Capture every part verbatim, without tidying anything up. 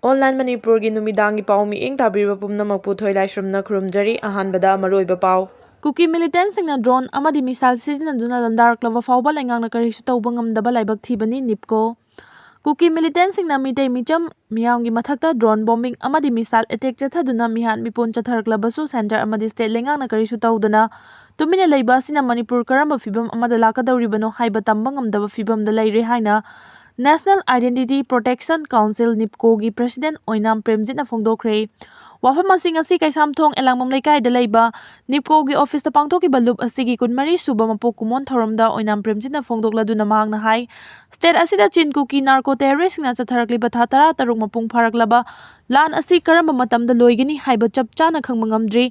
Online ꯃꯅꯤꯄꯨꯔꯒꯤ ꯅꯨꯃꯤꯗꯥꯡꯒꯤ ꯄꯥꯎ ꯃꯤꯠꯌꯦꯡ ꯇꯥꯕꯤꯔꯤꯕ ꯄꯨꯝꯅꯃꯛꯄꯨ ꯊꯣꯏꯂꯥꯏꯁ꯭ꯔꯝꯅ ꯈꯨꯔꯨꯝꯖꯔꯤ꯫ ꯑꯍꯥꯟꯕꯗ ꯃꯔꯨꯑꯣꯏꯕ ꯄꯥꯎ꯫ ꯀꯨꯀꯤ ꯃꯤꯂꯤꯇꯦꯟꯁꯤꯡꯅ ꯗ꯭ꯔꯣꯟ ꯑꯃꯗꯤ ꯃꯤꯁꯥꯏꯜ ꯁꯤꯖꯤꯟꯅꯗꯨꯅ ꯂꯥꯟꯗꯥꯔꯛꯂꯕ ꯐꯥꯎꯕ ꯂꯩꯉꯥꯛꯅ ꯀꯔꯤꯁꯨ ꯇꯧꯕ ꯉꯝꯗꯕ ꯂꯥꯏꯕꯛ ꯊꯤꯕꯅꯤ, ꯅꯤꯞꯀꯣ꯫ ꯀꯨꯀꯤ ꯃꯤꯂꯤꯇꯦꯟꯁꯤꯡꯅ ꯃꯤꯇꯩ ꯃꯤꯆꯝ ꯃꯤꯌꯥꯝꯒꯤ ꯃꯊꯛꯇ ꯗ꯭ꯔꯣꯟ ꯕꯣꯝꯕꯤꯡ ꯑꯃꯗꯤ ꯃꯤꯁꯥꯏꯜ ꯑꯦꯇꯦꯛ ꯆꯠꯊꯗꯨꯅ ꯃꯤꯍꯥꯠ ꯃꯤꯄꯨꯟ ꯆꯠꯊꯔꯛꯂꯕꯁꯨ ꯁꯦꯟꯇꯔ ꯑꯃꯗꯤ ꯁ꯭ꯇꯦꯠ ꯂꯩꯉꯥꯛꯅ ꯀꯔꯤꯁꯨ ꯇꯧꯗꯅ ꯇꯨꯃꯤꯟꯅ ꯂꯩꯕ ꯑꯁꯤꯅ ꯃꯅꯤꯄꯨꯔ ꯀꯔꯝꯕ ꯐꯤꯕꯝ ꯑꯃꯗ ꯂꯥꯛꯀꯗꯧꯔꯤꯕꯅꯣ ꯍꯥꯏꯕ ꯇꯝꯕ ꯉꯝꯗꯕ ꯐꯤꯕꯝꯗ ꯂꯩꯔꯦ ꯍꯥꯏꯅ National Identity Protection Council, ꯅꯤꯞꯀꯣꯒꯤ ꯄ꯭ꯔꯦꯁꯤꯗꯦꯟꯠ ꯑꯣꯏꯅꯥꯝ ꯄ꯭ꯔꯦꯝꯖꯤꯠꯅ ꯐꯣꯡꯗꯣꯛꯈ꯭ꯔꯦ꯫ ꯋꯥꯐꯝ ꯑꯁꯤ ꯉꯁꯤ ꯀꯩꯁꯥꯝꯊꯣꯡ ꯑꯦꯂꯥꯡꯕꯝ ꯂꯩꯀꯥꯏꯗ ꯂꯩꯕ ꯅꯤꯞꯀꯣꯒꯤ ꯑꯣꯐꯤꯁꯇ ꯄꯥꯡꯊꯣꯛꯈꯤꯕ ꯂꯨꯞ ꯑꯁꯤꯒꯤ ꯀꯨꯟꯃꯔꯤ ꯁꯨꯕ ꯃꯄꯣꯛ ꯀꯨꯝꯑꯣꯟ ꯊꯧꯔꯝꯗ ꯑꯣꯏꯅꯥꯝ ꯄ꯭ꯔꯦꯝꯖꯤꯠꯅ ꯐꯣꯡꯗꯣꯛꯂꯗꯨꯅ ꯃꯍꯥꯛꯅ ꯍꯥꯏ, ꯁ꯭ꯇꯦꯠ ꯑꯁꯤꯗ ꯆꯤꯟ ꯀꯨꯀꯤ ꯅꯥꯔꯀꯣ ꯇꯦꯔꯣꯔꯤꯁ꯭ꯠꯁꯤꯡꯅ ꯆꯠꯊꯔꯛꯂꯤꯕ ꯊꯥ ꯇꯔꯥ ꯇꯔꯨꯛ ꯃꯄꯨꯡ ꯐꯥꯔꯛꯂꯕ ꯂꯥꯟ ꯑꯁꯤ ꯀꯔꯝꯕ ꯃꯇꯝꯗ ꯂꯣꯏꯒꯅꯤ ꯍꯥꯏꯕ ꯆꯞ ꯆꯥꯅ ꯈꯪꯕ ꯉꯝꯗ꯭ꯔꯤ꯫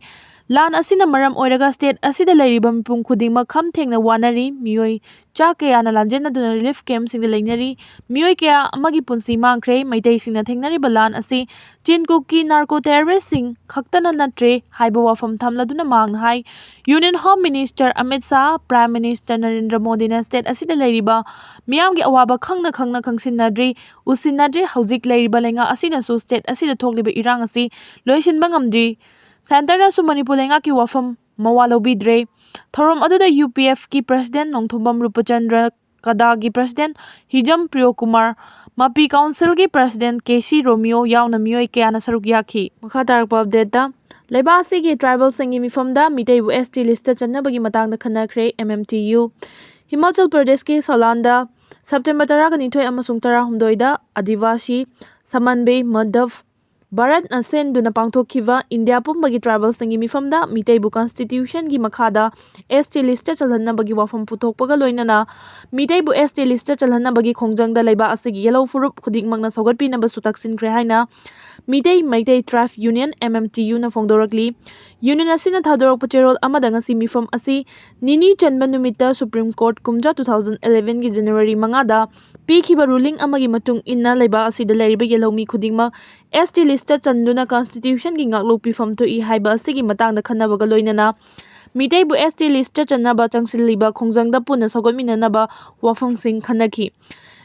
ꯂꯥꯟ ꯑꯁꯤꯅ ꯃꯔꯝ ꯑꯣꯏꯔꯒ ꯁ꯭ꯇꯦꯠ ꯑꯁꯤꯗ ꯂꯩꯔꯤꯕ ꯃꯤꯄꯨꯝ ꯈꯨꯗꯤꯡꯃꯛ ꯈꯝ ꯊꯦꯡꯅ ꯋꯥꯅꯔꯤ꯫ ꯃꯤꯑꯣꯏ ꯆꯥ ꯀꯌꯥꯅ ꯂꯥꯟꯖꯦꯟꯅꯗꯨꯅ ꯔꯤꯂꯤꯐ ꯀꯦꯝꯞꯁꯤꯡꯗ ꯂꯩꯅꯔꯤ꯫ ꯃꯤꯑꯣꯏ ꯀꯌꯥ ꯑꯃꯒꯤ ꯄꯨꯟꯁꯤ ꯃꯥꯡꯈ꯭ꯔꯦ꯫ ꯃꯩꯇꯩꯁꯤꯡꯅ ꯊꯦꯡꯅꯔꯤꯕ ꯂꯥꯟ ꯑꯁꯤ ꯆꯤꯟ ꯀꯨꯀꯤ ꯅꯥꯔꯀꯣ ꯇꯦꯔꯣꯔꯤꯁ꯭ꯠꯁꯤꯡ ꯈꯛꯇꯅ ꯅꯠꯇ꯭ꯔꯦ ꯍꯥꯏꯕ ꯋꯥꯐꯝ ꯊꯝꯂꯗꯨꯅ ꯃꯍꯥꯛꯅ ꯍꯥꯏ, union home minister Amit Shah, prime minister Narendra ꯃꯣꯗꯤꯅ ꯁ꯭ꯇꯦꯠ ꯑꯁꯤꯗ ꯂꯩꯔꯤꯕ ꯃꯤꯌꯥꯝꯒꯤ ꯑꯋꯥꯕ ꯈꯪꯅ ꯈꯪꯅ ꯈꯪꯁꯤꯟꯅꯗ꯭ꯔꯤ, ꯎꯁꯤꯟꯅꯗ꯭ꯔꯤ꯫ ꯍꯧꯖꯤꯛ ꯂꯩꯔꯤꯕ ꯂꯩꯉꯥꯛ ꯑꯁꯤꯅꯁꯨ ꯁ꯭ꯇꯦꯠ ꯑꯁꯤꯗ ꯊꯣꯛꯂꯤꯕ ꯏꯔꯥꯡ ꯑꯁꯤ ꯂꯣꯏꯁꯤꯟꯕ ꯉꯝꯗ꯭ꯔꯤ꯫ ꯁꯦꯟꯇꯔꯅꯁꯨ ꯃꯅꯤꯄꯨꯔ ꯂꯩꯉꯥꯛꯀꯤ ꯋꯥꯐꯝ ꯃꯋꯥ ꯂꯧꯕꯤꯗ꯭ꯔꯦ꯫ ꯊꯧꯔꯝ ꯑꯗꯨꯗ ꯌꯨ ꯄꯤ ꯑꯦꯐꯀꯤ ꯄ꯭ꯔꯦꯁꯤꯗꯦꯟꯠ ꯅꯣꯡꯊꯣꯝꯕꯝ ꯔꯨꯄꯆꯟꯗ꯭ꯔ, ꯀꯗꯥꯒꯤ ꯄ꯭ꯔꯦꯁꯤꯗꯦꯟꯠ ꯍꯤꯖꯝ ꯄ꯭ꯔꯤꯌꯣꯀꯨꯃꯥꯔ, ꯃꯄꯤ ꯀꯥꯎꯟꯁꯤꯜꯒꯤ ꯄ꯭ꯔꯦꯁꯤꯗꯦꯟꯠ ꯀꯦ ꯁꯤ ꯔꯣꯃꯤꯌꯣ ꯌꯥꯎꯅ ꯃꯤꯑꯣꯏ ꯀꯌꯥꯅ ꯁꯔꯨꯛ ꯌꯥꯈꯤ꯫ ꯃꯈꯥ ꯇꯥꯔꯛꯄ ꯑꯞꯗꯦꯠꯇ, ꯂꯩꯕꯥꯛ ꯑꯁꯤꯒꯤ ꯇ꯭ꯔꯥꯏꯕꯦꯜꯁꯤꯡꯒꯤ ꯃꯤꯐꯝꯗ ꯃꯤꯇꯩꯕꯨ ꯑꯦꯁ ꯇꯤ ꯂꯤꯁ꯭ꯠꯇ ꯆꯟꯅꯕꯒꯤ ꯃꯇꯥꯡꯗ ꯈꯟꯅꯈ꯭ꯔꯦ, M M T U. Himachal ꯄ꯭ꯔꯗꯦꯁꯀꯤ ꯁꯣꯂꯥꯟꯗ ꯁꯦꯞꯇꯦꯝꯕꯔ ꯇꯔꯥꯒ ꯅꯤꯊꯣꯏ ꯑꯃꯁꯨꯡ ꯇꯔꯥꯍꯨꯝꯗꯣꯏꯗ ꯑꯗꯤꯋꯥꯁꯤ ꯁꯃꯟꯕꯤ ꯃꯗꯚ ꯚꯥꯔꯠꯅ ꯁꯤꯟꯗꯨꯅ ꯄꯥꯡꯊꯣꯛꯈꯤꯕ ꯏꯟꯗꯤꯌꯥ ꯄꯨꯝꯕꯒꯤ ꯇ꯭ꯔꯥꯏꯕꯦꯜꯁꯤꯡꯒꯤ ꯃꯤꯐꯝꯗ ꯃꯤꯇꯩꯕꯨ ꯀꯟꯁꯇꯤꯇ꯭ꯌꯨꯁꯟꯒꯤ ꯃꯈꯥꯗ ꯑꯦꯁ ꯇꯤ ꯂꯤꯁ꯭ꯠꯇ ꯆꯜꯍꯟꯅꯕꯒꯤ ꯋꯥꯐꯝ ꯄꯨꯊꯣꯛꯄꯒ ꯂꯣꯏꯅꯅ ꯃꯤꯇꯩꯕꯨ ꯑꯦꯁ ꯇꯤ ꯂꯤꯁ꯭ꯠꯇ ꯆꯜꯍꯟꯅꯕꯒꯤ ꯈꯣꯡꯖꯪꯗ ꯂꯩꯕꯥꯛ ꯑꯁꯤꯒꯤ ꯌꯦꯜꯍꯧ ꯐꯨꯔꯨꯞ ꯈꯨꯗꯤꯡꯃꯛꯅ ꯁꯧꯒꯠꯄꯤꯅꯕꯁꯨ ꯇꯛꯁꯤꯟꯈ꯭ꯔꯦ ꯍꯥꯏꯅ Meetei Meitei tribe union, M M T ꯌꯨꯅ ꯐꯣꯡꯗꯣꯔꯛꯂꯤ꯫ ꯌꯨꯅꯤꯌꯟ ꯑꯁꯤꯅ ꯊꯥꯗꯣꯔꯛꯄ ꯆꯦꯔꯣꯜ ꯑꯃꯗ ꯉꯁꯤ ꯃꯤꯐꯝ ꯑꯁꯤ ꯅꯤꯅꯤ ꯆꯟꯕ ꯅꯨꯃꯤꯠꯇ ꯁꯨꯄ꯭ꯔꯤꯝ ꯀꯣꯔꯠ ꯀꯨꯝꯖꯥ two thousand elevenꯒꯤ ꯖꯅꯋꯥꯔꯤ ꯃꯉꯥꯗ ꯄꯤꯈꯤꯕ ꯔꯨꯂꯤꯡ ꯑꯃꯒꯤ ꯃꯇꯨꯡ ꯏꯟꯅ ꯂꯩꯕꯥꯛ ꯑꯁꯤꯗ ꯂꯩꯔꯤꯕ ꯌꯦꯜꯍꯧꯃꯤ ꯈꯨꯗꯤꯡꯃꯛ ꯑꯦꯁ ꯇꯤ ꯂꯤꯁ꯭ꯠꯇ ꯆꯟꯗꯨꯅ ꯀꯟꯁꯇꯤꯇ꯭ꯌꯨꯁꯟꯒꯤ ꯉꯥꯛꯂꯧ ꯄꯤꯐꯝ ꯊꯣꯛꯏ ꯍꯥꯏꯕ ꯑꯁꯤꯒꯤ ꯃꯇꯥꯡꯗ ꯈꯟꯅꯕꯒ ꯂꯣꯏꯅꯅ ꯃꯤꯇꯩꯕꯨ ꯑꯦꯁ ꯇꯤ ꯂꯤꯁ꯭ꯠꯇ ꯆꯟꯅꯕ ꯆꯪꯁꯤꯜꯂꯤꯕ ꯈꯣꯡꯖꯪꯗ ꯄꯨꯟꯅ ꯁꯧꯒꯠꯃꯤꯟꯅꯅꯕ ꯋꯥꯐꯝꯁꯤꯡ ꯈꯟꯅꯈꯤ꯫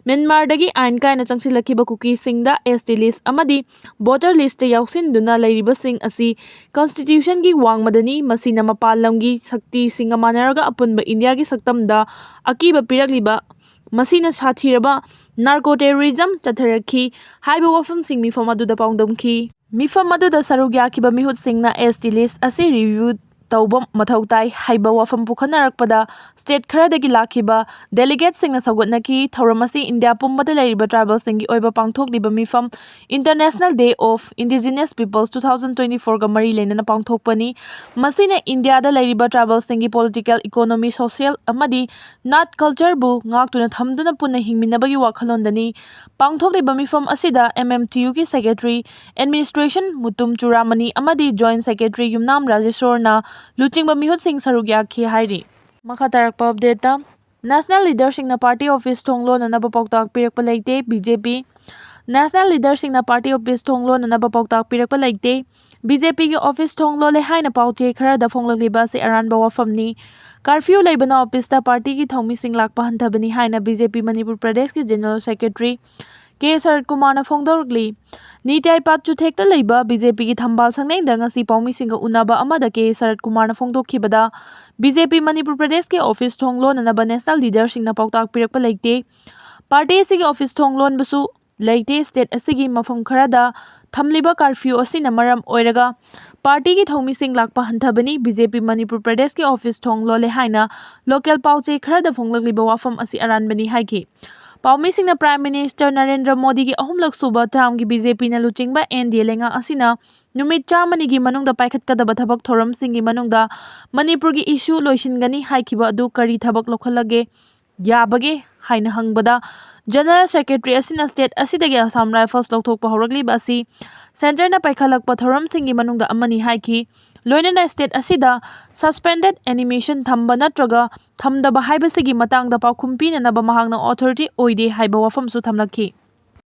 ꯃ꯭ꯌꯥꯟꯃꯥꯔꯗꯒꯤ ꯑꯥꯏꯟ ꯀꯥꯏꯅ ꯆꯪꯁꯤꯜꯂꯛꯈꯤꯕ ꯀꯨꯀꯤꯁꯤꯡꯗ ꯑꯦꯁ ꯇꯤ ꯂꯤꯁ ꯑꯃꯗꯤ ꯚꯣꯇꯔ ꯂꯤꯁꯇ ꯌꯥꯎꯁꯤꯟꯗꯨꯅ ꯂꯩꯔꯤꯕꯁꯤꯡ ꯑꯁꯤ ꯀꯟꯁꯇꯤꯇ꯭ꯌꯨꯁꯟꯒꯤ ꯋꯥꯡꯃꯗꯅꯤ꯫ ꯃꯁꯤꯅ ꯃꯄꯥꯟ ꯂꯝꯒꯤ ꯁꯛꯇꯤꯁꯤꯡꯒ ꯃꯥꯟꯅꯔꯒ ꯑꯄꯨꯟꯕ ꯏꯟꯗꯤꯌꯥꯒꯤ ꯁꯛꯇꯝꯗ ꯑꯀꯤꯕ ꯄꯤꯔꯛꯂꯤꯕ ꯃꯁꯤꯅ ꯁꯥꯊꯤꯔꯕ ꯅꯥꯔꯀꯣ ꯇꯦꯔꯣꯔꯤꯖꯝ ꯆꯠꯊꯔꯛꯈꯤ ꯍꯥꯏꯕ ꯋꯥꯐꯝꯁꯤꯡ ꯃꯤꯐꯝ ꯑꯗꯨꯗ ꯄꯥꯎꯗꯝꯈꯤ꯫ ꯃꯤꯐꯝ ꯑꯗꯨꯗ ꯁꯔꯨꯛ ꯌꯥꯈꯤꯕ ꯃꯤꯍꯨꯠꯁꯤꯡꯅ ꯑꯦꯁ ꯇꯤ ꯂꯤꯁ ꯑꯁꯤ ꯔꯤꯚ꯭ꯌꯨ ꯇꯧꯕ ꯃꯊꯧ ꯇꯥꯏ ꯍꯥꯏꯕ ꯋꯥꯐꯝ ꯄꯨꯈꯠꯅꯔꯛꯄꯗ ꯁ꯭ꯇꯦꯠ ꯈꯔꯗꯒꯤ ꯂꯥꯛꯈꯤꯕ ꯗꯦꯂꯤꯒꯦꯠꯁꯤꯡꯅ ꯁꯧꯒꯠꯅꯈꯤ꯫ ꯊꯧꯔꯝ ꯑꯁꯤ ꯏꯟꯗꯤꯌꯥ ꯄꯨꯝꯕꯗ ꯂꯩꯔꯤꯕ ꯇ꯭ꯔꯥꯏꯕꯦꯜꯁꯤꯡꯒꯤ ꯑꯣꯏꯕ ꯄꯥꯡꯊꯣꯛꯂꯤꯕ ꯃꯤꯐꯝ International Day of Indigenous Peoples two thousand twenty four ꯒ ꯃꯔꯤ ꯂꯩꯅꯅ ꯄꯥꯡꯊꯣꯛꯄꯅꯤ꯫ ꯃꯁꯤꯅ ꯏꯟꯗꯤꯌꯥꯗ ꯂꯩꯔꯤꯕ ꯇ꯭ꯔꯥꯏꯕꯦꯜꯁꯤꯡꯒꯤ ꯄꯣꯂꯤꯇꯤꯀꯦꯜ, ꯏꯀꯣꯅꯣꯃꯤ, ꯁꯣꯁꯤꯌꯦꯜ ꯑꯃꯗꯤ ꯅꯥꯠ ꯀꯜꯆꯔꯕꯨ ꯉꯥꯛꯇꯨꯅ ꯊꯝꯗꯨꯅ ꯄꯨꯟꯅ ꯍꯤꯡꯃꯤꯟꯅꯕꯒꯤ ꯋꯥꯈꯜꯂꯣꯟꯗꯅꯤ꯫ ꯄꯥꯡꯊꯣꯛꯂꯤꯕ ꯃꯤꯐꯝ ꯑꯁꯤꯗ ꯑꯦꯝ ꯑꯦꯝ ꯇꯤ ꯌꯨꯒꯤ ꯁꯦꯀ꯭ꯔꯦꯇꯔꯤ ꯑꯦꯗꯃꯤꯅꯤꯁꯇ꯭ꯔꯦꯁꯟ ꯃꯨꯇꯨꯝ ꯆꯨꯔꯥꯃꯅꯤ ꯑꯃꯗꯤ ꯖꯣꯏꯟꯠ ꯁꯦꯀ꯭ꯔꯦꯇꯔꯤ ꯌꯨꯝꯅꯥꯝ ꯔꯥꯖꯦꯁꯣꯔꯅ ꯂꯨꯆꯤꯡꯕ ꯃꯤꯍꯨꯠꯁꯤꯡ ꯁꯔꯨꯛ ꯌꯥꯈꯤ ꯍꯥꯏꯔꯤ꯫ ꯃꯈꯥ ꯇꯥꯔꯛꯄ ꯑꯞꯗꯦꯠꯇ, ꯅꯦꯁꯅꯦꯜ ꯂꯤꯗꯔꯁꯤꯡꯅ ꯄꯥꯔꯇꯤ ꯑꯣꯐꯤꯁ ꯊꯣꯡ ꯂꯣꯟꯅꯅꯕ ꯄꯥꯎꯇꯥꯛ ꯄꯤꯔꯛꯄ ꯂꯩꯇꯦ, ꯕꯤ ꯖꯦ ꯄꯤ꯫ ꯅꯦꯁꯅꯦꯜ ꯂꯤꯗꯔꯁꯤꯡꯅ ꯄꯥꯔꯇꯤ ꯑꯣꯐꯤꯁ ꯊꯣꯡ ꯂꯣꯟꯅꯅꯕ ꯄꯥꯎꯇꯥꯛ ꯄꯤꯔꯛꯄ ꯂꯩꯇꯦ꯫ ꯕꯤ ꯖꯦ ꯄꯤꯒꯤ ꯑꯣꯐꯤꯁ ꯊꯣꯡ ꯂꯣꯜꯂꯦ ꯍꯥꯏꯅ ꯄꯥꯎ ꯆꯦ ꯈꯔꯗ ꯐꯣꯡꯂꯛꯂꯤꯕ ꯑꯁꯤ ꯑꯔꯥꯟꯕ ꯋꯥꯐꯝꯅꯤ꯫ ꯀꯔꯐ꯭ꯌꯨ ꯂꯩꯕꯅ ꯑꯣꯐꯤꯁꯇ ꯄꯥꯔꯇꯤꯒꯤ ꯊꯧꯃꯤꯁꯤꯡ ꯂꯥꯛꯄ ꯍꯟꯊꯕꯅꯤ ꯍꯥꯏꯅ ꯕꯤ ꯖꯦ ꯄꯤ ꯃꯅꯤꯄꯨꯔ ꯄ꯭ꯔꯗꯦꯁꯀꯤ ꯖꯦꯅꯔꯦꯜ ꯁꯦꯀ꯭ꯔꯦꯇꯔꯤ ꯀꯦ ꯁꯔꯠ ꯀꯨꯃꯥꯔꯅ ꯐꯣꯡꯗꯣꯔꯛꯂꯤ꯫ ꯅꯤꯇꯤ ꯑꯥꯌꯣꯒ ꯆꯨꯊꯦꯛꯇ ꯂꯩꯕ ꯕꯤ ꯖꯦ ꯄꯤꯒꯤ ꯊꯝꯕꯥꯜ ꯁꯪꯂꯦꯟꯗ ꯉꯁꯤ ꯄꯥꯎꯃꯤꯁꯤꯡꯒ ꯎꯅꯕ ꯑꯃꯗ ꯀꯦ ꯁꯔꯠ ꯀꯨꯃꯥꯔꯅ ꯐꯣꯡꯗꯣꯛꯈꯤꯕꯗ, ꯕꯤ ꯖꯦ ꯄꯤ ꯃꯅꯤꯄꯨꯔ ꯄ꯭ꯔꯗꯦꯁꯀꯤ ꯑꯣꯐꯤꯁ ꯊꯣꯡ ꯂꯣꯟꯅꯅꯕ ꯅꯦꯁꯅꯦꯜ ꯂꯤꯗꯔꯁꯤꯡꯅ ꯄꯥꯎꯇꯥꯛ ꯄꯤꯔꯛꯄ ꯂꯩꯇꯦ꯫ ꯄꯥꯔꯇꯤ ꯑꯁꯤꯒꯤ ꯑꯣꯐꯤꯁ ꯊꯣꯡ ꯂꯣꯟꯕꯁꯨ ꯂꯩꯇꯦ꯫ ꯁ꯭ꯇꯦꯠ ꯑꯁꯤꯒꯤ ꯃꯐꯝ ꯈꯔꯗ ꯊꯝꯂꯤꯕ ꯀꯔꯐ꯭ꯌꯨ ꯑꯁꯤꯅ ꯃꯔꯝ ꯑꯣꯏꯔꯒ ꯄꯥꯔꯇꯤꯒꯤ ꯊꯧꯃꯤꯁꯤꯡ ꯂꯥꯛꯄ ꯍꯟꯊꯕꯅꯤ꯫ ꯕꯤ ꯖꯦ ꯄꯤ ꯃꯅꯤꯄꯨꯔ ꯄ꯭ꯔꯗꯦꯁꯀꯤ ꯑꯣꯐꯤꯁ ꯊꯣꯡ ꯂꯣꯜꯂꯦ ꯍꯥꯏꯅ ꯂꯣꯀꯦꯜ ꯄꯥꯎ ꯆꯦ ꯈꯔꯗ ꯐꯣꯡꯂꯛꯂꯤꯕ ꯋꯥꯐꯝ ꯑꯁꯤ ꯑꯔꯥꯟꯕꯅꯤ ꯍꯥꯏꯈꯤ꯫ ꯄꯥꯎꯃꯤꯁꯤꯡꯅ ꯄ꯭ꯔꯥꯏꯝ ꯃꯤꯅꯤꯁꯇꯔ ꯅꯔꯦꯟꯗ꯭ꯔ ꯃꯣꯗꯤꯒꯤ ꯑꯍꯨꯝꯂꯛ ꯁꯨꯕ ꯇꯔꯝꯒꯤ ꯕꯤ ꯖꯦ ꯄꯤꯅ ꯂꯨꯆꯤꯡꯕ ꯑꯦꯟ ꯗꯤ ꯑꯦ ꯂꯩꯉꯥꯛ ꯑꯁꯤꯅ ꯅꯨꯃꯤꯠ ꯆꯥꯝꯃꯅꯤꯒꯤ ꯃꯅꯨꯡꯗ ꯄꯥꯏꯈꯠꯀꯗꯕ ꯊꯕꯛ ꯊꯧꯔꯝꯁꯤꯡꯒꯤ ꯃꯅꯨꯡꯗ ꯃꯅꯤꯄꯨꯔꯒꯤ ꯏꯁꯨ ꯂꯣꯏꯁꯤꯟꯒꯅꯤ ꯍꯥꯏꯈꯤꯕ ꯑꯗꯨ ꯀꯔꯤ ꯊꯕꯛ ꯂꯧꯈꯠꯂꯒꯦ, ꯌꯥꯕꯒꯦ ꯍꯥꯏꯅ ꯍꯪꯕꯗ, ꯖꯦꯅꯔꯦꯜ ꯁꯦꯀ꯭ꯔꯦꯇꯔꯤ ꯑꯁꯤꯅ ꯁ꯭ꯇꯦꯠ ꯑꯁꯤꯗꯒꯤ ꯑꯁꯥꯝ ꯔꯥꯏꯐꯜꯁ ꯂꯧꯊꯣꯛꯄ ꯍꯧꯔꯛꯂꯤꯕ ꯑꯁꯤ ꯁꯦꯟꯇꯔꯅ ꯄꯥꯏꯈꯠꯂꯛꯄ ꯊꯧꯔꯝꯁꯤꯡꯒꯤ ꯃꯅꯨꯡꯗ ꯑꯃꯅꯤ ꯍꯥꯏꯈꯤ꯫ ꯂꯣꯏꯅꯅ ꯁ꯭ꯇꯦꯠ ꯑꯁꯤꯗ ꯁꯁꯄꯦꯟꯗꯦꯗ ꯑꯦꯅꯤꯃꯦꯁꯟ ꯊꯝꯕ ꯅꯠꯇ꯭ꯔꯒ ꯊꯝꯗꯕ ꯍꯥꯏꯕꯁꯤꯒꯤ ꯃꯇꯥꯡꯗ ꯄꯥꯎꯈꯨꯝ ꯄꯤꯅꯅꯕ ꯃꯍꯥꯛꯅ ꯑꯣꯊꯣꯔꯤꯇꯤ ꯑꯣꯏꯗꯦ ꯍꯥꯏꯕ ꯋꯥꯐꯝꯁꯨ ꯊꯝꯂꯛꯈꯤ꯫